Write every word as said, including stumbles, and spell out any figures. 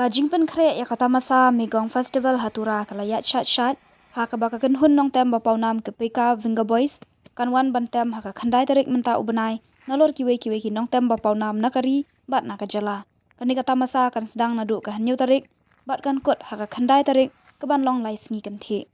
Ka jingpynkhreh ïa ka tamasa Megong Festival ha Tura ka la ïaid shait shait, ha kaba ka kynhun nongtem ba pawnam ka Peka Vinga Boys kan wan ban tem ha ka khyndai tarik mynta u bnai, nalor kiwei kiwei ki nongtem ba pawnam na ka ri bad na ka jylla. Kane ka tamasa kan sdang naduh ka hynñiew tarik bad kan kut ha ka khyndai tarik, kaban long lai sngi kynthih.